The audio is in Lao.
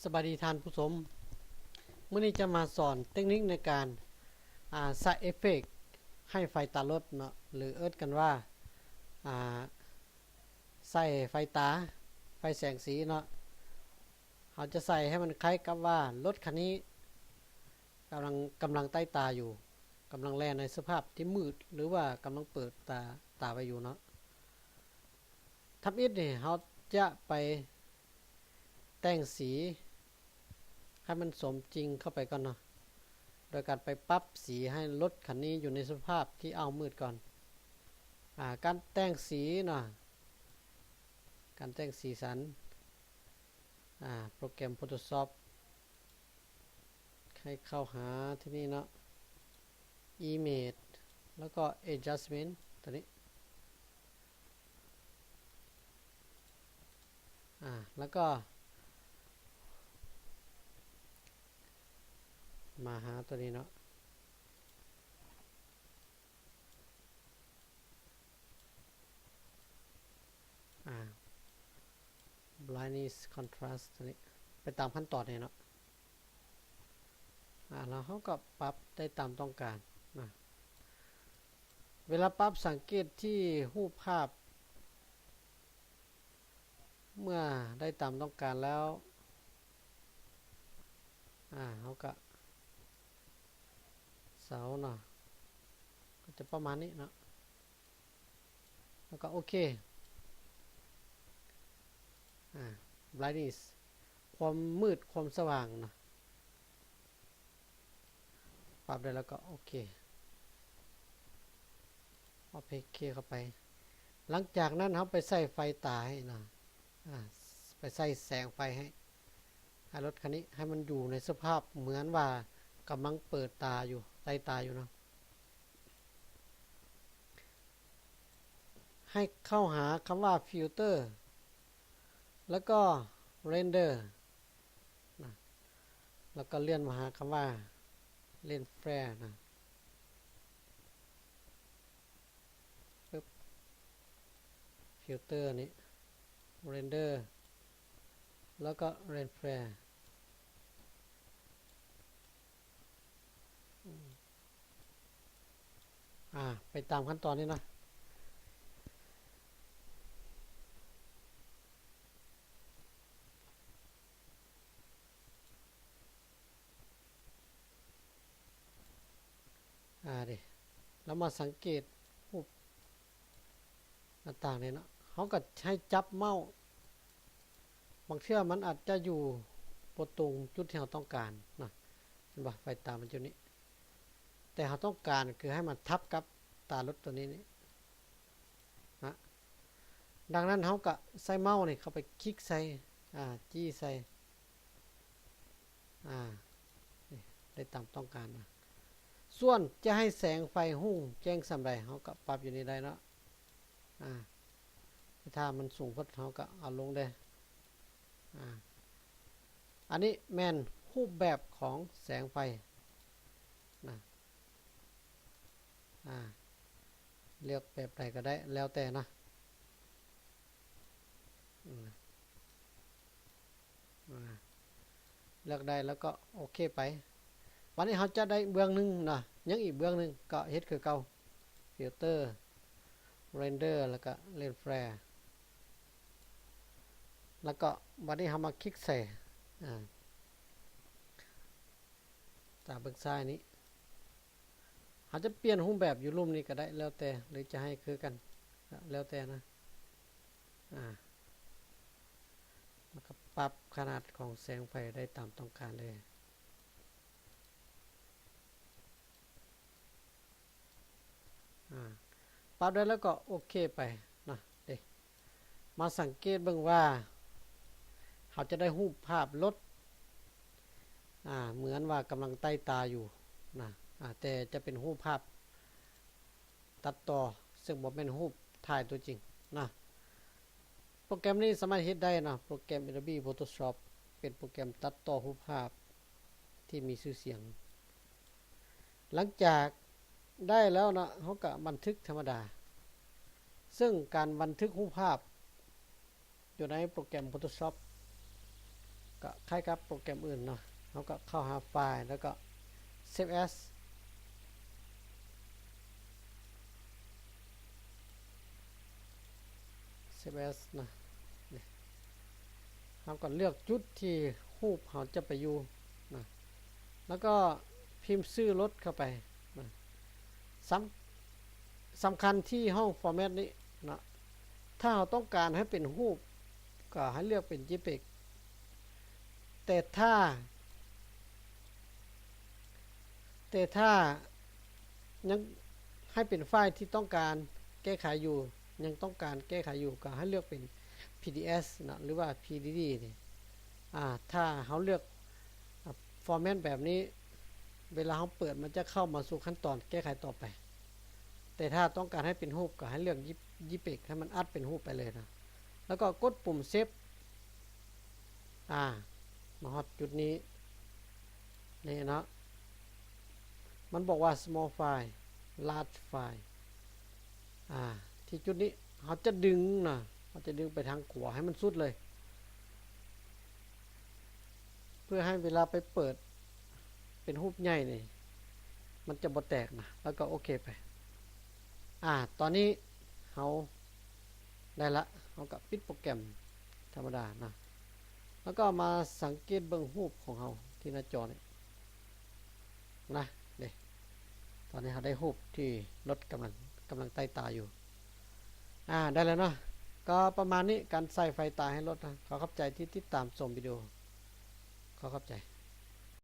ສະບາຍດີທ່ານຜູ້ຊົມ, ມື້ນີ້ຈະມາສອນເຕັກນິກໃນການ ອ່າ ໃສ່ເອຟເຟັກໃຫ້ໄຟຕາລົດເນາະ ຫຼືເອີ້ນກັນວ່າ ອ່າ ໃສ່ໄຟຕາ, ໄຟແສງສີເນາະ. ເຮົາຈະໃສ່ໃຫ້ມັນຄ້າຍກັບວ່າລົດຄັນນີ້ກຳລັງ ກຳລັງໃຕ້ຕາຢູ່, ກຳລັງແລ່ນໃນສະພາບທີ່ມືດ ຫຼືວ່າກຳລັງເປີດຕາ ຕາໄວ້ຢູ່ເນາະ. ທຳອິດນີ້ເຮົາຈະໄປແຕ່ງສີໃຫ້ມັນສົມຈິງເຂົ້າໄປກ່ອນເນາະ ໂດຍການໄປປັບສີໃຫ້ລົດຄັນນີ້ຢູ່ໃນສະພາບທີ່ອ້າວມືດກ່ອນ. ອາ ການແຕ່ງສີເນາະ, ການແຕ່ງສີສັນ ອາ ໂປຣແກຣມ Photoshop ໃຫ້ເຂົ້າຫາທີ່ນີ້ເນາະ Image ແລ້ວກໍ Adjustment ຕົວນີ້ ອາ ແລ້ວກໍມາຫາຕົວນີ້ເນາະ ອາ Brightness Contrast ຕົວນີ້ ໄປຕາມຂັ້ນຕອນນີ້ເນາະ. ອາ ແລ້ວເຮົາກໍປັບໄດ້ຕາມຕ້ອງການນະ. ເວລາປັບສັງເກດທີ່ຮູບພາບ ເມື່ອໄດ້ຕາມຕ້ອງການແລ້ວ ອາ ເຮົາກະເຊົາເນາະ ກໍຈະປະມານນີ້ເນາະ ແລ້ວກໍໂອເຄ. ອາ Brightness ຄວາມມືດ ຄວາມສະຫວ່າງເນາະ. ປັບໄດ້ແລ້ວກໍໂອເຄ ເອົາເພເຄເຂົ້າໄປ. ຫຼັງຈາກນັ້ນເຮົາໄປໃສ່ໄຟຕາໃຫ້ນະ ອາ ໄປໃສ່ແສງໄຟໃຫ້ ໃຫ້ລົດຄັນນີ້ໃຫ້ມັນຢູ່ໃນສະພາບເໝືອນວ່າກຳລັງເປີດຕາຢູ່ ໃຕ້ຕາຢູ່ເນາະ. ໃຫ້ເຂົ້າຫາຄຳວ່າ Filter ແລ້ວກໍ Render ນະ ແລ້ວກໍເລື່ອນມາຫາຄຳວ່າ Lens Flare ນະ ປຶບ Filter ນີ້ Render ແລ້ວກໍ Lens Flare. ອາ ໄປຕາມຂັ້ນຕອນນີ້ນະ. ອາ ເດ ລະມາສັງເກດຮູບ ໜ້າຕ່າງນີ້ເນາະ ເຮົາກໍໃຫ້ຈັບເມົາສ໌ ບາງເທື່ອມັນອາດຈະຢູ່ບໍ່ຕົງຈຸດທີ່ເຮົາຕ້ອງການນະ ເຫັນບໍ່? ໄຟຕາມັນຢູ່ນີ້ ແຕ່ເຮົາຕ້ອງການຄືໃຫ້ມັນທັບກັບຕາລົດຕົວນີ້ນີ້ນະ. ດັ່ງນັ້ນເຮົາກໍໃຊ້ເມົາສ໌ນີ້ເຂົ້າໄປຄລິກໃສ່ ອາ ຈີ້ໃສ່ ອາ ນີ້ ໄດ້ຕາມຕ້ອງການນະ. ສ່ວນຈະໃຫ້ແສງໄຟຮຸ່ງແຈ້ງສ່ຳໃດ ເຮົາກໍປັບຢູ່ນີ້ໄດ້ເນາະ. ອາ ຖ້າມັນສູງໂພດ ເຮົາກໍເອົາລົງເດ້. ອາ ອັນນີ້ແມ່ນຮູບແບບຂອງແສງໄຟນະ. ອາ ເລືອກແບບໃດກໍໄດ້ ແລ້ວແຕ່ນະ. ອາ ອາ ເລືອກໄດ້ແລ້ວກໍໂອເຄໄປ. ບັດນີ້ເຮົາຈະໄດ້ເບື້ອງໜຶ່ງນະ ຍັງອີກເບື້ອງໜຶ່ງກໍເຮັດຄືເກົ່າ Filter, Render ແລ້ວກໍ Lens Flare. ແລ້ວກໍບັດນີ້ເຮົາມາຄລິກໃສ່ ອາ ຕາເບື້ອງຊ້າຍນີ້ ເຮົາຈະປ່ຽນຮູບແບບຢູ່ລຸ່ມນີ້ກໍໄດ້ ແລ້ວແຕ່ ຫຼືຈະໃຫ້ຄືກັນ ແລ້ວແຕ່ນະ. ອາ ແລ້ວກໍປັບຂະໜາດຂອງແສງໄຟໄດ້ຕາມຕ້ອງການເລີຍ. ອາ ປັບໄດ້ແລ້ວກໍໂອເຄໄປນະ. ເດ ມາສັງເກດເບິ່ງວ່າ ເຮົາຈະໄດ້ຮູບພາບລົດ ອາ ເໝືອນວ່າກຳລັງໃຕ້ຕາຢູ່ນະ ອາ ແຕ່ຈະເປັນຮູບພາບຕັດຕໍ່ ເຊິ່ງບໍ່ແມ່ນຮູບຖ່າຍຕົວຈິງນະ. ໂປຣແກຣມນີ້ສາມາດເຮັດໄດ້ນະ. ໂປຣແກຣມ Adobe Photoshop ເປັນໂປຣແກຣມຕັດຕໍ່ຮູບພາບທີ່ມີຊື່ສຽງ. ຫຼັງຈາກໄດ້ແລ້ວເນາະ ເຮົາກະບັນທຶກທຳມະດາ ເຊິ່ງການບັນທຶກຮູບພາບຢູ່ໃນໂປຣແກຣມ Photoshop ກໍຄ້າຍກັບໂປຣແກຣມອື່ນເນາະ, ເຮົາກໍເຂົ້າຫາໄຟລ໌ ແລ້ວກໍ Save as Save as ນະ, ນີ້ ເຮົາກໍເລືອກຈຸດທີ່ຮູບເຮົາຈະໄປຢູ່ນະ, ແລ້ວກໍພິມຊື່ລົດເຂົ້າໄປນະ. ສຳ ສຳຄັນທີ່ຫ້ອງ Format ນີ້ນະ, ຖ້າເຮົາຕ້ອງການໃຫ້ເປັນຮູບ ກໍໃຫ້ເລືອກເປັນ JPEG ແຕ່ຖ້າ ແຕ່ຖ້າຍັງໃຫ້ເປັນໄຟລ໌ທີ່ຕ້ອງການແກ້ໄຂຢູ່, ຍັງຕ້ອງການແກ້ໄຂຢູ່ ກໍໃຫ້ເລືອກເປັນ PDS ນະ ຫຼືວ່າ PDD ນີ້. ອາ ຖ້າເຮົາເລືອກ ອາ Format ແບບນີ້ ເວລາເຮົາເປີດ ມັນຈະເຂົ້າມາສູ່ຂັ້ນຕອນແກ້ໄຂຕໍ່ໄປ. ແຕ່ຖ້າຕ້ອງການໃຫ້ເປັນຮູບ ກໍໃຫ້ເລືອກ JPEG ໃຫ້ມັນອັດເປັນຮູບໄປເລີຍນະ, ແລ້ວກໍກົດປຸ່ມ Save. ອາ ມາຮອດຈຸດນີ້ ນີ້ເນາະ, ມັນບອກວ່າ Small File Large File. ອາ ທີ່ຈຸດນີ້ເຮົາຈະດຶງນະ, ເຮົາຈະດຶງໄປທາງຂວາໃຫ້ມັນສຸດເລີຍ ເພື່ອໃຫ້ເວລາໄປເປີດເປັນຮູບໃຫຍ່ນີ້ ມັນຈະບໍ່ແຕກນະ, ແລ້ວກໍໂອເຄໄປ. ອາ ຕອນນີ້ເຮົາໄດ້ລະ, ເຮົາກໍປິດໂປຣແກຣມທຳມະດານະ, ແລ້ວກໍມາສັງເກດເບິ່ງຮູບຂອງເຮົາທີ່ໜ້າຈໍນີ້ນະ. ເດ້ ຕອນນີ້ເຮົາໄດ້ຮູບທີ່ລົດກຳລັງ ກຳລັງໄຕ່ຕາຢູ່. ອາ ໄດ້ແລ້ວເນາະ, ກໍປະມານນີ້ ການໃສ່ໄຟຕາໃຫ້ລົດນະ. ຂໍຂອບໃຈທີ່ຕິດຕາມຊົມວິດີໂອ, ຂໍຂອບໃຈ.